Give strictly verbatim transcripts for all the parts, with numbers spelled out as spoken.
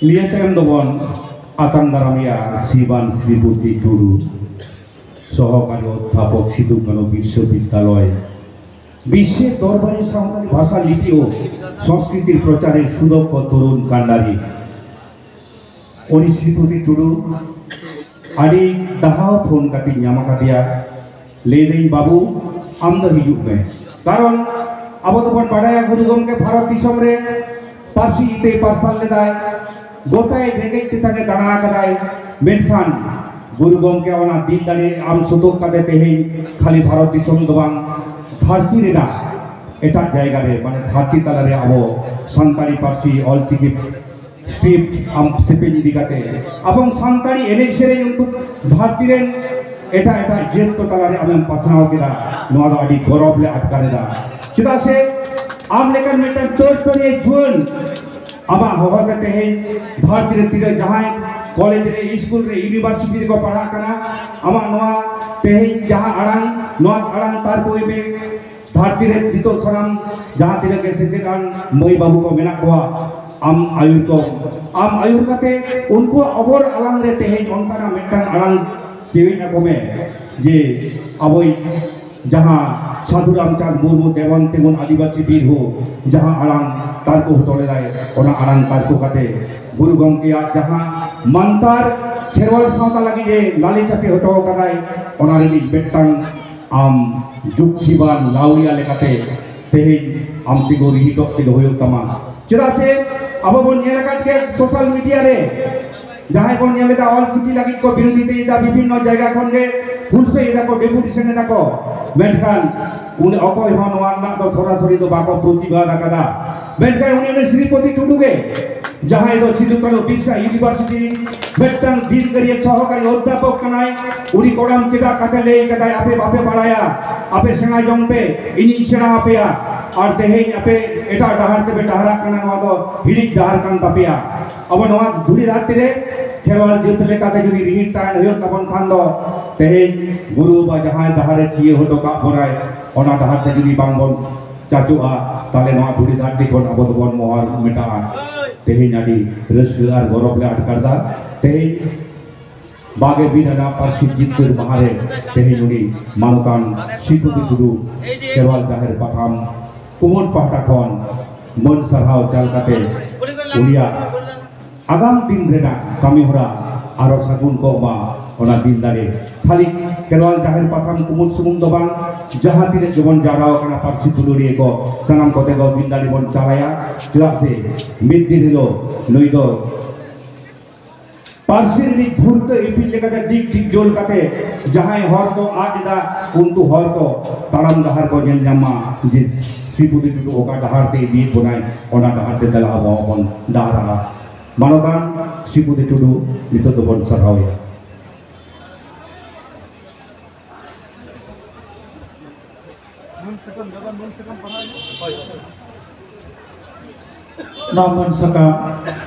ᱱᱤᱭᱟᱹ ᱛᱟᱭᱚᱢ ᱫᱚᱵᱚᱱ ᱟᱛᱟᱝ ᱫᱟᱨᱟᱢᱮᱭᱟ ᱥᱨᱤᱢᱟᱱ ᱥᱨᱤᱯᱚᱛᱤ ᱴᱩᱰᱩ, ᱥᱚᱦᱚᱠᱟᱨᱤ ᱚᱫᱽᱫᱷᱟᱯᱚᱠ, ᱥᱤᱫᱩ ᱠᱟᱹᱱᱦᱩ ᱵᱤᱥᱥᱚᱵᱤᱫᱽᱫᱟᱞᱚᱭ, ᱵᱤᱥᱥᱮᱨ ᱫᱚᱨᱵᱟᱨᱤ ᱥᱟᱶᱛᱟᱞᱤ ᱵᱷᱟᱥᱟ, ᱞᱤᱯᱤ ᱳ ᱥᱚᱝᱥᱠᱨᱤᱛᱤᱨ ᱯᱨᱚᱪᱟᱨᱮ ᱥᱩᱫᱚᱠᱠᱷᱚ ᱛᱚᱨᱩᱱ ᱠᱟᱱᱰᱟᱨᱤ᱾ ᱩᱱᱤ ᱥᱨᱤᱯᱚᱛᱤ ᱴᱩᱰᱩ ᱟᱹᱰᱤ ᱫᱷᱟᱣ ᱯᱷᱳᱱ ᱠᱟᱛᱮᱧ ᱧᱟᱢ ᱟᱠᱟᱫᱮᱭᱟ᱾ ᱞᱟᱹᱭᱫᱟᱹᱧ, "ᱵᱟᱹᱵᱩ, ᱟᱢ ᱫᱚ ᱦᱤᱡᱩᱜ ᱢᱮ", ᱠᱟᱨᱚᱱ ᱟᱵᱚ ᱫᱚᱵᱚᱱ ᱵᱟᱰᱟᱭᱟ ᱜᱩᱨᱩ ᱜᱚᱢᱠᱮ ᱵᱷᱟᱨᱚᱛ ᱫᱤᱥᱚᱢ ᱨᱮ ᱯᱟᱹᱨᱥᱤ ᱤᱛᱟᱹᱭ ᱯᱟᱨᱥᱟᱞ ᱞᱮᱫᱟᱭ, ᱜᱚᱴᱟᱭ ᱨᱮᱸᱜᱮᱡ ᱛᱮᱛᱟᱝ ᱮ ᱫᱟᱬᱟ ᱟᱠᱟᱫᱟᱭ, ᱢᱮᱱᱠᱷᱟᱱ ᱜᱩᱨᱩ ᱜᱚᱢᱠᱮ ᱚᱱᱟ ᱫᱤᱞ ᱫᱟᱲᱮ ᱟᱢ ᱥᱩᱛᱩᱜ ᱠᱟᱛᱮ ᱛᱮᱦᱮᱧ ᱠᱷᱟᱹᱞᱤ ᱵᱷᱟᱨᱚᱛ ᱫᱤᱥᱚᱢ ᱫᱚ ᱵᱟᱝ, ᱫᱷᱟᱹᱨᱛᱤ ᱨᱮᱱᱟᱜ ᱮᱴᱟᱜ ᱡᱟᱭᱜᱟ ᱨᱮ, ᱢᱟᱱᱮ ᱫᱷᱟᱹᱨᱛᱤ ᱛᱟᱞᱟᱨᱮ ᱟᱵᱚ ᱥᱟᱱᱛᱟᱲᱤ ᱯᱟᱹᱨᱥᱤ ᱚᱞᱪᱤᱠᱤ ᱥᱠᱨᱤᱯᱴ ᱟᱢ ᱥᱮᱯᱮᱧ ᱤᱫᱤ ᱠᱟᱛᱮ ᱟᱵᱚ ᱥᱟᱱᱛᱟᱲᱤ ᱮᱱᱮᱡ ᱥᱮᱨᱮᱧ ᱩᱱᱠᱩ ᱫᱷᱟᱹᱨᱛᱤ ᱨᱮᱱ ᱮᱴᱟᱜ ᱮᱴᱟᱜ ᱡᱟᱹᱛ ᱠᱚ ᱛᱟᱞᱟᱨᱮ ᱟᱢᱮᱢ ᱯᱟᱥᱱᱟᱣ ᱠᱮᱫᱟ, ᱱᱚᱣᱟ ᱫᱚ ᱟᱹᱰᱤ ᱜᱚᱨᱚᱵᱽ ᱞᱮ ᱟᱴᱠᱟᱨ ᱮᱫᱟ᱾ ᱪᱮᱫᱟᱜ ᱥᱮ ᱟᱢ ᱞᱮᱠᱟᱱ ᱢᱤᱫᱴᱟᱝ ᱛᱟᱹᱨ ᱛᱟᱹᱨᱤᱭᱟᱹ ᱡᱩᱣᱟᱹᱱ ᱟᱢᱟᱜ ᱦᱚᱦᱚᱛᱮ ᱛᱮᱦᱮᱧ ᱫᱷᱟᱹᱨᱛᱤ ᱨᱮ ᱛᱤᱱᱟᱹᱜ ᱡᱟᱦᱟᱸᱭ ᱠᱚᱞᱮᱡᱽ ᱨᱮ, ᱥᱠᱩᱞ ᱨᱮ, ᱤᱭᱩᱱᱤᱵᱷᱟᱨᱥᱤᱴᱤ ᱨᱮᱠᱚ ᱯᱟᱲᱦᱟᱜ ᱠᱟᱱᱟ, ᱟᱢᱟᱜ ᱱᱚᱣᱟ ᱛᱮᱦᱮᱧ ᱡᱟᱦᱟᱸ ᱟᱲᱟᱝ, ᱱᱚᱣᱟ ᱟᱲᱟᱝ ᱛᱟᱨᱠᱳᱭ ᱢᱮ, ᱫᱷᱟᱹᱨᱛᱤ ᱨᱮ ᱱᱤᱛᱚᱜ ᱥᱟᱱᱟᱢ ᱡᱟᱦᱟᱸ ᱛᱤᱱᱟᱹᱜ ᱜᱮ ᱥᱮᱪᱮᱫ ᱟᱱ ᱢᱟᱹᱭ ᱵᱟᱹᱵᱩ ᱠᱚ ᱢᱮᱱᱟᱜ ᱠᱚᱣᱟ, ᱟᱢ ᱟᱹᱭᱩᱨ ᱠᱚ, ᱟᱢ ᱟᱹᱭᱩᱨ ᱠᱟᱛᱮ ᱩᱱᱠᱩᱣᱟᱜ ᱚᱵᱚᱨ ᱟᱞᱟᱝ ᱨᱮ ᱛᱮᱦᱮᱧ ᱚᱱᱠᱟᱱᱟᱜ ᱢᱤᱫᱴᱟᱝ ᱟᱲᱟᱝ ᱪᱮᱣᱮᱡ ᱟᱠᱚ ᱢᱮ, ᱡᱮ ᱟᱵᱚᱭᱤᱡ ᱡᱟᱦᱟᱸ ᱥᱟᱹᱫᱷᱩ ᱨᱟᱢᱪᱟᱸᱫᱽ ᱢᱩᱨᱢᱩ ᱫᱮᱵᱚᱱ ᱛᱤᱸᱜᱩᱱ ᱟᱹᱫᱤᱵᱟᱹᱥᱤ ᱵᱤᱨ ᱦᱳ ᱡᱟᱦᱟᱸ ᱟᱲᱟᱝ ᱛᱟᱨᱠᱳ ᱦᱚᱴᱚ ᱞᱮᱫᱟᱭ, ᱚᱱᱟ ᱟᱲᱟᱝ ᱛᱟᱨᱠᱳ ᱠᱟᱛᱮ ᱜᱩᱨᱩ ᱜᱚᱢᱠᱮᱭᱟᱜ ᱡᱟᱦᱟᱸ ᱢᱟᱱᱛᱟᱨ ᱠᱷᱮᱨᱣᱟᱞ ᱥᱟᱶᱛᱟ ᱞᱟᱹᱜᱤᱫ ᱮ ᱞᱟᱞᱮ ᱪᱟᱯᱮ ᱦᱚᱴᱚ ᱠᱟᱫᱟᱭ, ᱚᱱᱟ ᱨᱤᱱᱤᱡ ᱢᱤᱫᱴᱟᱝ ᱟᱢ ᱡᱩᱠᱛᱤᱵᱟᱱ ᱞᱟᱹᱣᱲᱤᱭᱟ ᱞᱮᱠᱟᱛᱮ ᱛᱮᱦᱮᱧ ᱟᱢ ᱛᱤᱸᱜᱩ ᱨᱤᱦᱤᱴᱚᱜ ᱛᱮᱜᱮ ᱦᱩᱭᱩᱜ ᱛᱟᱢᱟ᱾ ᱪᱮᱫᱟᱜ ᱥᱮ ᱟᱵᱚ ᱵᱚᱱ ᱧᱮᱞ ᱟᱠᱟᱫ ᱜᱮᱭᱟ ᱥᱳᱥᱟᱞ ᱢᱤᱰᱤᱭᱟ ᱨᱮ ᱡᱟᱦᱟᱸᱭ ᱵᱚᱱ ᱧᱮᱞ ᱮᱫᱟ ᱚᱞᱪᱤᱠᱤ ᱞᱟᱹᱜᱤᱫ ᱠᱚ ᱵᱤᱨᱳᱫᱷᱤᱛᱟ ᱮᱫᱟ, ᱵᱤᱵᱷᱤᱱᱱᱚ ᱡᱟᱭᱜᱟ ᱠᱷᱚᱱ ᱜᱮ ᱦᱩᱞᱥᱟᱹᱭ ᱮᱫᱟ ᱠᱚ, ᱰᱮᱯᱩᱴᱮᱥᱚᱱ ᱮᱫᱟ ᱠᱚ, ᱢᱮᱱᱠᱷᱟᱱ ᱩᱱᱤ ᱚᱠᱚᱭ ᱦᱚᱸ ᱱᱚᱣᱟ ᱨᱮᱱᱟᱜ ᱫᱚ ᱥᱚᱨᱟᱥᱚᱨᱤ ᱫᱚ ᱵᱟᱠᱚ ᱯᱨᱚᱛᱤᱵᱟᱫ ᱟᱠᱟᱫᱟ᱾ ᱢᱮᱱᱠᱷᱟᱱ ᱩᱱᱤ, ᱩᱱᱤ ᱥᱨᱤᱯᱚᱛᱤ ᱴᱩᱰᱩ ᱜᱮ ᱡᱟᱦᱟᱸᱭ ᱫᱚ ᱥᱤᱫᱩ ᱠᱟᱹᱱᱦᱩ ᱵᱤᱨᱥᱟ ᱤᱭᱩᱱᱤᱵᱷᱟᱨᱥᱤᱴᱤ ᱨᱤᱱ ᱢᱤᱫᱴᱟᱝ ᱫᱤᱞᱜᱟᱹᱨᱤᱭᱟᱹ ᱥᱚᱦᱚᱠᱟᱨᱤ ᱚᱫᱽᱫᱷᱟᱯᱚᱠ ᱠᱟᱱᱟᱭ, ᱩᱱᱤ ᱠᱚᱲᱟᱢ ᱪᱮᱫᱟᱜ ᱠᱟᱛᱮ ᱞᱟᱹᱭ ᱠᱟᱫᱟᱭ, "ᱟᱯᱮ ᱵᱟᱯᱮ ᱵᱟᱲᱟᱭᱟ, ᱟᱯᱮ ᱥᱮᱬᱟ ᱡᱚᱝ ᱯᱮ, ᱤᱧᱤᱧ ᱥᱮᱬᱟ ᱟᱯᱮᱭᱟ, ᱟᱨ ᱛᱮᱦᱮᱧ ᱟᱯᱮ ᱮᱴᱟᱜ ᱰᱟᱦᱟᱨ ᱛᱮᱯᱮ ᱰᱟᱦᱟᱨᱟᱜ ᱠᱟᱱᱟ, ᱱᱚᱣᱟ ᱫᱚ ᱦᱤᱲᱤᱡ ᱰᱟᱦᱟᱨ ᱠᱟᱱ ᱛᱟᱯᱮᱭᱟ᱾" ᱟᱵᱚ ᱱᱚᱣᱟ ᱫᱷᱩᱲᱤ ᱫᱷᱟᱹᱨᱛᱤ ᱨᱮ ᱠᱷᱮᱨᱣᱟᱞ ᱡᱟᱹᱛ ᱞᱮᱠᱟᱛᱮ ᱡᱩᱫᱤ ᱨᱤᱦᱤᱴ ᱛᱟᱦᱮᱱ ᱦᱩᱭᱩᱜ ᱛᱟᱵᱚᱱ ᱠᱷᱟᱱ ᱫᱚ, ᱛᱮᱦᱮᱧ ᱜᱩᱨᱩ ᱵᱟᱵᱟ ᱡᱟᱦᱟᱸᱭ ᱰᱟᱦᱟᱨᱮ ᱪᱤᱭᱟᱹ ᱦᱚᱴᱚ ᱠᱟᱜ ᱵᱚᱱᱟᱭ, ᱚᱱᱟ ᱰᱟᱦᱟᱨ ᱛᱮ ᱡᱩᱫᱤ ᱵᱟᱝ ᱵᱚᱱ ᱪᱟᱪᱳᱜᱼᱟ, ᱛᱟᱦᱞᱮ ᱱᱚᱣᱟ ᱫᱷᱩᱲᱤ ᱫᱷᱟᱹᱨᱛᱤ ᱠᱷᱚᱱ ᱟᱵᱚ ᱫᱚᱵᱚᱱ ᱢᱚᱦᱟᱨ ᱢᱮᱴᱟᱜᱼᱟ᱾ ᱛᱮᱦᱮᱧ ᱟᱹᱰᱤ ᱨᱟᱹᱥᱠᱟᱹ ᱟᱨ ᱜᱚᱨᱚᱵᱽ ᱞᱮ ᱟᱴᱠᱟᱨ ᱮᱫᱟ᱾ ᱛᱮᱦᱮᱧ ᱵᱟᱜᱮ ᱢᱤᱫ ᱟᱱᱟᱜ ᱯᱟᱹᱨᱥᱤ ᱡᱤᱛᱠᱟᱹᱨ ᱢᱟᱦᱟ ᱨᱮ ᱛᱮᱦᱮᱧ ᱩᱱᱤ ᱢᱟᱱᱚᱛᱟᱱ ᱥᱨᱤᱯᱚᱛᱤ ᱴᱩᱰᱩ ᱠᱷᱮᱨᱣᱟᱞ ᱡᱟᱦᱮᱨ ᱯᱟᱛᱷᱟᱢ ᱠᱩᱢᱩᱴ ᱯᱟᱦᱴᱟ ᱠᱷᱚᱱ ᱢᱟᱹᱱ ᱥᱟᱨᱦᱟᱣ ᱪᱟᱞ ᱠᱟᱛᱮ ᱩᱱᱤᱭᱟᱜ ᱟᱜᱟᱢ ᱫᱤᱱ ᱨᱮᱱᱟᱜ ᱠᱟᱹᱢᱤ ᱦᱚᱨᱟ ᱟᱨᱚ ᱥᱟᱹᱜᱩᱱ ᱠᱚᱜ ᱢᱟ, ᱚᱱᱟ ᱫᱤᱞ ᱫᱟᱲᱮ᱾ ᱠᱷᱟᱹᱞᱤ ᱠᱷᱮᱨᱣᱟᱞ ᱡᱟᱦᱮᱨ ᱯᱟᱛᱷᱟᱢ ᱠᱩᱢᱩᱴ ᱥᱩᱢᱩᱝ ᱫᱚ ᱵᱟᱝ, ᱡᱟᱦᱟᱸ ᱛᱤᱱᱟᱹᱜ ᱜᱮᱵᱚᱱ ᱡᱟᱣᱨᱟ ᱟᱠᱟᱱᱟ ᱯᱟᱹᱨᱥᱤ ᱫᱩᱞᱟᱹᱲᱤᱭᱟᱹ ᱠᱚ, ᱥᱟᱱᱟᱢ ᱠᱚᱛᱮ ᱜᱚ ᱫᱤᱞ ᱫᱟᱲᱮ ᱵᱚᱱ ᱪᱟᱞᱟᱭᱟ᱾ ᱪᱮᱫᱟᱜ ᱥᱮ ᱢᱤᱫ ᱫᱤᱱ ᱦᱤᱞᱳᱜ ᱱᱩᱭ ᱫᱚ ᱯᱟᱹᱨᱥᱤ ᱨᱤᱱᱤᱡ ᱵᱷᱩᱨᱠᱟᱹ ᱤᱯᱤᱞ ᱞᱮᱠᱟᱛᱮ ᱰᱤᱜᱽ ᱰᱤᱜᱽ ᱡᱳᱞ ᱠᱟᱛᱮ ᱡᱟᱦᱟᱸᱭ ᱦᱚᱨ ᱠᱚ ᱟᱫ ᱮᱫᱟ, ᱩᱱᱠᱩ ᱦᱚᱨ ᱠᱚ ᱛᱟᱲᱟᱢ ᱰᱟᱦᱟᱨ ᱠᱚ ᱧᱮᱞ ᱧᱟᱢ ᱢᱟ, ᱡᱮ ᱥᱨᱤᱯᱚᱛᱤ ᱴᱩᱰᱩ ᱚᱠᱟ ᱰᱟᱦᱟᱨ ᱛᱮ ᱤᱫᱤᱭᱮᱫ ᱵᱚᱱᱟᱭ, ᱚᱱᱟ ᱰᱟᱦᱟᱨ ᱛᱮ ᱫᱮᱞᱟ ᱟᱵᱚ ᱦᱚᱸᱵᱚᱱ ᱰᱟᱦᱟᱨᱟᱜᱼᱟ᱾ ᱢᱟᱱᱚᱛᱟᱱ ᱥᱨᱤᱯᱚᱛᱤ ᱴᱩᱰᱩ ᱱᱤᱛᱚᱜ ᱫᱚᱵᱚᱱ ᱥᱟᱨᱦᱟᱣᱮᱭᱟ᱾ ᱱᱚᱣᱟ ᱢᱟᱹᱱ ᱥᱟᱠᱟᱢ,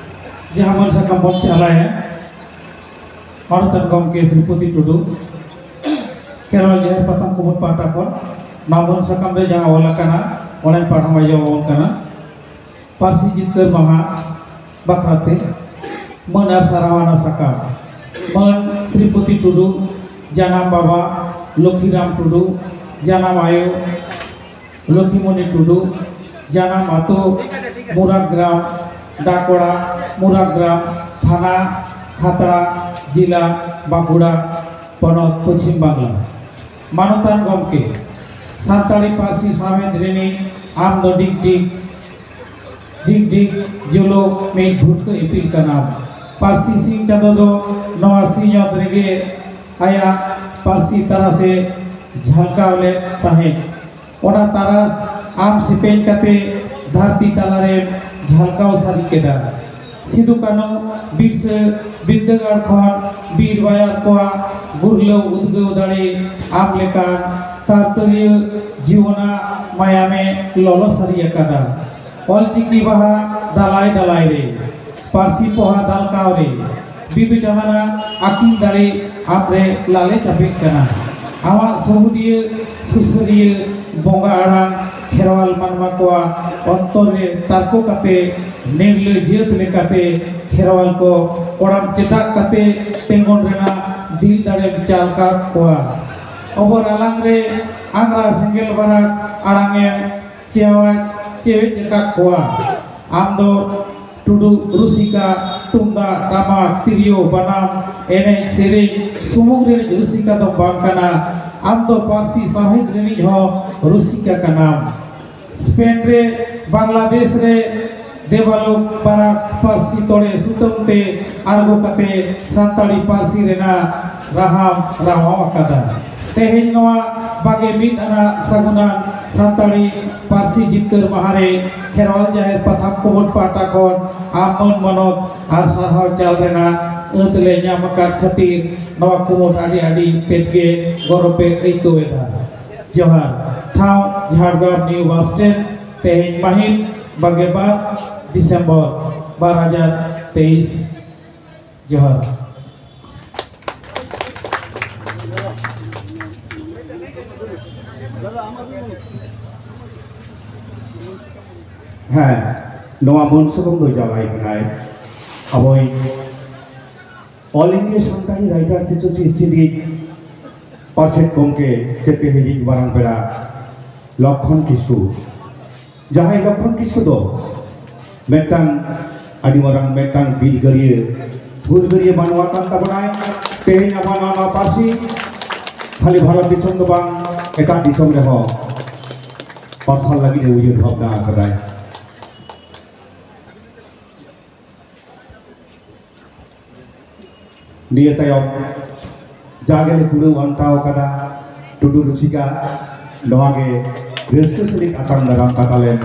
ᱡᱟᱦᱟᱸ ᱢᱟᱹᱱ ᱥᱟᱠᱟᱢ ᱵᱚᱱ ᱪᱟᱞᱟᱭᱟ, ᱢᱟᱱᱚᱛᱟᱱ ᱜᱚᱢᱠᱮ ᱥᱨᱤᱯᱚᱛᱤ ᱴᱩᱰᱩ, ᱠᱷᱮᱨᱣᱟᱞ ᱡᱟᱦᱮᱨ ᱯᱟᱛᱷᱟᱢ ᱠᱩᱢᱩᱴ ᱯᱟᱦᱴᱟ ᱠᱷᱚᱱ ᱱᱚᱣᱟ ᱢᱟᱹᱱ ᱥᱟᱠᱟᱢ ᱨᱮ ᱡᱟᱦᱟᱸ ᱚᱞ ᱟᱠᱟᱱᱟ, ᱚᱱᱟᱧ ᱯᱟᱲᱦᱟᱣ ᱟᱸᱡᱚᱢ ᱟᱵᱚᱱ ᱠᱟᱱᱟ᱾ ᱯᱟᱹᱨᱥᱤ ᱡᱤᱛᱠᱟᱹᱨ ᱢᱟᱦᱟ ᱵᱟᱠᱷᱨᱟᱛᱮ ᱢᱟᱹᱱ ᱟᱨ ᱥᱟᱨᱦᱟᱣ ᱟᱱᱟᱜ ᱥᱟᱠᱟᱢ᱾ ᱢᱟᱹᱱ ᱥᱨᱤᱯᱚᱛᱤ ᱴᱩᱰᱩ, ᱡᱟᱱᱟᱢ ᱵᱟᱵᱟ ᱞᱚᱠᱷᱤᱨᱟᱢ ᱴᱩᱰᱩ, ᱡᱟᱱᱟᱢ ᱟᱭᱳ ᱞᱚᱠᱷᱤᱢᱚᱱᱤ ᱴᱩᱰᱩ, ᱡᱟᱱᱟᱢ ᱟᱛᱳ ᱢᱩᱨᱟᱜᱽᱨᱟᱢ, ᱰᱟᱠᱚᱲᱟ ᱢᱩᱨᱟᱜᱽᱨᱟᱢ, ᱛᱷᱟᱱᱟ ᱠᱷᱟᱛᱲᱟ, ᱡᱮᱞᱟ ᱵᱟᱸᱠᱩᱲᱟ, ᱯᱚᱱᱚᱛ ᱯᱚᱪᱷᱤᱢ ᱵᱟᱝᱞᱟ᱾ ᱢᱟᱱᱚᱛᱟᱱ ᱜᱚᱢᱠᱮ, ᱥᱟᱱᱛᱟᱲᱤ ᱯᱟᱹᱨᱥᱤ ᱥᱟᱶᱦᱮᱫ ᱨᱤᱱᱤᱡ ᱟᱢ ᱫᱚ ᱰᱤᱜᱽ ᱰᱤᱜᱽ ᱰᱤᱜᱽ ᱰᱤᱜᱽ ᱡᱳᱞᱳ ᱢᱤᱫ ᱵᱷᱩᱨᱠᱟᱹ ᱤᱯᱤᱞ ᱠᱟᱱᱟᱢ᱾ ᱯᱟᱹᱨᱥᱤ ᱥᱤᱧ ᱪᱟᱸᱫᱚ ᱫᱚ ᱱᱚᱣᱟ ᱥᱤᱧᱚᱛ ᱨᱮᱜᱮ ᱟᱭᱟᱜ ᱯᱟᱹᱨᱥᱤ ᱛᱟᱨᱟᱥᱮ ᱡᱷᱟᱞᱠᱟᱣ ᱞᱮᱫ ᱛᱟᱦᱮᱸᱫ᱾ ᱚᱱᱟ ᱛᱟᱨᱟᱥ ᱟᱢ ᱥᱮᱯᱮᱧ ᱠᱟᱛᱮ ᱫᱷᱟᱹᱨᱛᱤ ᱛᱟᱞᱟᱨᱮᱢ ᱡᱷᱟᱞᱠᱟᱣ ᱥᱟᱹᱨᱤ ᱠᱮᱫᱟ᱾ ᱥᱤᱫᱩ ᱠᱟᱹᱱᱦᱩ ᱵᱤᱨᱥᱟᱹ ᱵᱤᱨᱫᱟᱹᱜᱟᱲ ᱠᱷᱚᱱ ᱵᱤᱨ ᱵᱟᱭᱟᱨ ᱠᱚᱣᱟᱜ ᱜᱩᱨᱞᱟᱹᱣ ᱩᱫᱽᱜᱟᱹᱣ ᱫᱟᱲᱮ ᱟᱢ ᱞᱮᱠᱟᱱ ᱛᱟᱨᱛᱟᱹᱨᱤᱭᱟᱹ ᱡᱤᱭᱚᱱᱟᱜ ᱢᱟᱭᱟᱢᱮ ᱞᱚᱞᱚ ᱥᱟᱹᱨᱤ ᱟᱠᱟᱫᱟ᱾ ᱚᱞᱪᱤᱠᱤ ᱵᱟᱦᱟ ᱫᱟᱞᱟᱭ ᱫᱟᱞᱟᱭ ᱨᱮ, ᱯᱟᱹᱨᱥᱤ ᱯᱚᱦᱟ ᱫᱟᱞᱠᱟᱣ ᱨᱮ, ᱵᱤᱫᱩ ᱪᱟᱸᱫᱟᱱᱟᱜ ᱟᱹᱠᱤᱞ ᱫᱟᱲᱮ ᱟᱢᱨᱮ ᱞᱟᱞᱮ ᱪᱟᱯᱮᱜ ᱠᱟᱱᱟ᱾ ᱟᱢᱟᱜ ᱥᱚᱦᱩᱫᱤᱭᱟᱹ ᱥᱩᱥᱟᱹᱨᱤᱭᱟᱹ ᱵᱚᱸᱜᱟ ᱟᱲᱟᱝ ᱠᱷᱮᱨᱣᱟᱞ ᱢᱟᱱᱣᱟ ᱠᱚᱣᱟᱜ ᱚᱱᱛᱚᱨ ᱨᱮ ᱛᱟᱨᱠᱚ ᱠᱟᱛᱮ, ᱱᱤᱨᱞᱟᱹ ᱡᱟᱹᱛ ᱞᱮᱠᱟᱛᱮ ᱠᱷᱮᱨᱣᱟᱞ ᱠᱚ ᱠᱚᱲᱟᱢ ᱪᱮᱴᱟᱜ ᱠᱟᱛᱮ ᱛᱤᱸᱜᱩᱱ ᱨᱮᱱᱟᱜ ᱫᱤᱞ ᱫᱟᱲᱮᱢ ᱪᱟᱞ ᱟᱠᱟᱫ ᱠᱚᱣᱟ᱾ ᱚᱵᱚᱨ ᱟᱞᱟᱝ ᱨᱮ ᱟᱝᱨᱟ ᱥᱮᱸᱜᱮᱞ ᱵᱟᱨᱟᱠ ᱟᱲᱟᱝ ᱮᱢ ᱪᱮᱣᱟᱡ ᱪᱮᱣᱮᱡ ᱟᱠᱟᱫ ᱠᱚᱣᱟ᱾ ᱟᱢ ᱫᱚ ᱴᱩᱰᱩ ᱨᱩᱥᱤᱠᱟ, ᱛᱩᱢᱫᱟᱜ, ᱴᱟᱢᱟᱠ, ᱛᱤᱨᱭᱳ, ᱵᱟᱱᱟᱢ, ᱮᱱᱮᱡ, ᱥᱮᱨᱮᱧ ᱥᱩᱢᱩᱝ ᱨᱤᱱᱤᱡ ᱨᱩᱥᱤᱠᱟ ᱫᱚ ᱵᱟᱝ ᱠᱟᱱᱟ, ᱟᱢ ᱫᱚ ᱯᱟᱹᱨᱥᱤ ᱥᱟᱶᱦᱮᱫ ᱨᱤᱱᱤᱡ ᱦᱚᱸ ᱨᱩᱥᱤᱠᱟ ᱠᱟᱱᱟᱢ᱾ ᱥᱯᱮᱱ ᱨᱮ, ᱵᱟᱝᱞᱟᱫᱮᱥ ᱨᱮ, ᱫᱮᱵᱟᱞᱳᱠ ᱯᱟᱨᱟᱠ ᱯᱟᱹᱨᱥᱤ ᱛᱚᱲᱮ ᱥᱩᱛᱟᱹᱢ ᱛᱮ ᱟᱬᱜᱚ ᱠᱟᱛᱮ ᱥᱟᱱᱛᱟᱲᱤ ᱯᱟᱹᱨᱥᱤ ᱨᱮᱱᱟᱜ ᱨᱟᱦᱟᱢ ᱨᱟᱣᱟᱣ ᱟᱠᱟᱫᱟ᱾ ᱛᱮᱦᱮᱧ ᱱᱚᱣᱟ ᱵᱟᱜᱮ ᱢᱤᱫ ᱟᱱᱟᱜ ᱥᱟᱹᱜᱩᱱᱟᱱ ᱥᱟᱱᱛᱟᱲᱤ ᱯᱟᱹᱨᱥᱤ ᱡᱤᱛᱠᱟᱹᱨ ᱢᱟᱦᱟ ᱨᱮ ᱠᱷᱮᱨᱣᱟᱞ ᱡᱟᱦᱮᱨ ᱯᱟᱛᱷᱟᱢ ᱠᱚᱵᱚᱨᱰ ᱯᱟᱦᱴᱟ ᱠᱷᱚᱱ ᱟᱢ ᱢᱟᱹᱱ ᱢᱟᱱᱚᱛ ᱟᱨ ᱥᱟᱨᱦᱟᱣ ᱪᱟᱞ ᱨᱮᱱᱟᱜ ᱟᱹᱛ ᱞᱮ ᱧᱟᱢ ᱟᱠᱟᱫ ᱠᱷᱟᱹᱛᱤᱨ ᱱᱚᱣᱟ ᱠᱩᱢᱩᱴ ᱟᱹᱰᱤ ᱟᱹᱰᱤ ᱛᱮᱫ ᱜᱮ ᱜᱚᱨᱚᱵᱽ ᱮ ᱟᱹᱭᱠᱟᱹᱣ ᱮᱫᱟ᱾ ᱡᱚᱦᱟᱨ᱾ ᱴᱷᱟᱶ ᱡᱷᱟᱲᱜᱨᱟᱢ ᱱᱤᱭᱩ ᱵᱟᱥ ᱥᱴᱮᱱᱰ, ᱛᱮᱦᱮᱧ ᱢᱟᱹᱦᱤᱛ ᱵᱟᱜᱮ ᱵᱟᱨ ᱰᱤᱥᱮᱢᱵᱚᱨ ᱵᱟᱨ ᱦᱟᱡᱟᱨ ᱛᱮᱭᱤᱥ᱾ ᱡᱚᱦᱟᱨ᱾ ᱦᱮᱸ, ᱱᱚᱣᱟ ᱢᱟᱹᱱ ᱥᱚᱵᱚᱝ ᱫᱚ ᱡᱟᱶᱟᱭ ᱠᱟᱱᱟᱭ᱾ ᱟᱵᱚᱭᱤᱡ All India Santali Writers Association ᱨᱤᱱᱤᱡ ᱯᱟᱨᱥᱮᱛ ᱜᱚᱢᱠᱮ ᱥᱮ ᱛᱮᱦᱮᱧᱤᱡ ᱢᱟᱨᱟᱝ ᱯᱮᱲᱟ ᱞᱚᱠᱠᱷᱚᱱ ᱠᱤᱥᱠᱩ, ᱡᱟᱦᱟᱸᱭ ᱞᱚᱠᱠᱷᱚᱱ ᱠᱤᱥᱠᱩ ᱫᱚ ᱢᱤᱫᱴᱟᱝ ᱟᱹᱰᱤ ᱢᱟᱨᱟᱝ ᱢᱤᱫᱴᱟᱝ ᱫᱤᱞᱜᱟᱹᱨᱤᱭᱟᱹ, ᱦᱩᱞᱜᱟᱹᱨᱤᱭᱟᱹ ᱢᱟᱱᱣᱟ ᱠᱟᱱ ᱛᱟᱵᱚᱱᱟᱭ᱾ ᱛᱮᱦᱮᱧ ᱟᱵᱚ ᱱᱚᱣᱟ, ᱱᱚᱣᱟ ᱯᱟᱹᱨᱥᱤ ᱠᱷᱟᱹᱞᱤ ᱵᱷᱟᱨᱚᱛ ᱫᱤᱥᱚᱢ ᱫᱚ ᱵᱟᱝ, ᱮᱴᱟᱜ ᱫᱤᱥᱚᱢ ᱨᱮᱦᱚᱸ ᱯᱟᱨᱥᱟᱞ ᱞᱟᱹᱜᱤᱫ ᱮ ᱩᱭᱦᱟᱹᱨ ᱵᱷᱟᱵᱽᱱᱟ ᱟᱠᱟᱫᱟᱭ᱾ ᱱᱤᱭᱟᱹ ᱛᱟᱭᱚᱢ ᱡᱟᱜᱮ ᱞᱮ ᱠᱩᱲᱟᱹᱣ ᱟᱱᱴᱟᱣ ᱠᱟᱫᱟ, ᱴᱩᱰᱩ ᱨᱩᱥᱤᱠᱟ, ᱱᱚᱣᱟ ᱜᱮ ᱨᱟᱹᱥᱠᱟᱹ ᱥᱟᱹᱦᱤᱡ ᱟᱛᱟᱝ ᱫᱟᱨᱟᱢ ᱠᱟᱛᱟ ᱞᱮᱢ᱾